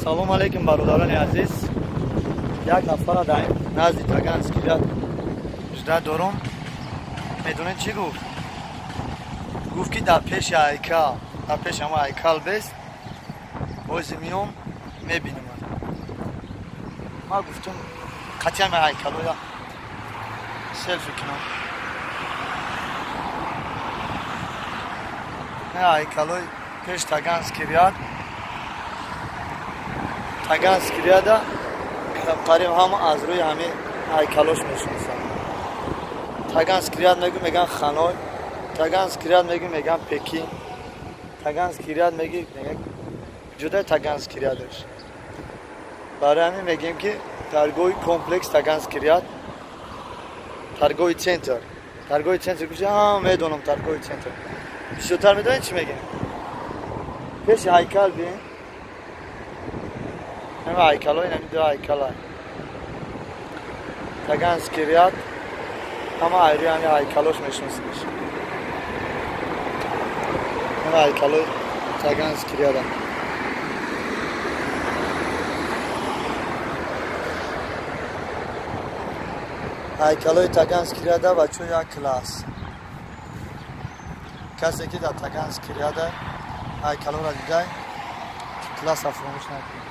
Салом алейкум, бародарони азиз. Як нафара дар назди Таганский ряд жда дорум. Медонед, чӣ гуфт? Гуфт, ки дар пеши ҳайкал, дар пеши ҳама ҳайкал бест, бози миём, мебинам. Ман гуфтум, қатъи ҳама ҳайкалоя селфи кунам. Ҳайкалои пеш Таганский ряд. Таганский ряда қариб ҳама аз рӯи ҳамин ҳайкалош мешиносанд. Таганский ряд мегӯ, меган Ханой. Таганский ряд мегӯ, меган Пекин. Таганский ряд меги, меган ҷудаи Таганский рядаш. Барои ҳамин мегӯем, ки торговый комплекс Таганский ряд, торговый центр. Торговый центр гӯши ҳама медонам. Торговый центр бисёртар медонед, чӣ мегӯем? Пеши ҳайкал бием. Ҳама ҳайкалҳои, ҳамин ду ҳайкала Таганский ряд, ҳама айрӯи ҳами ҳайкалош мешиносидиш. Ҳама ҳайкалои Таганский ряда. Ҳайкалои Таганский ряда, бачо, як класс. Касе ки дар Таганский ряда ҳайкалоро дидай, класса фуромӯш накунед.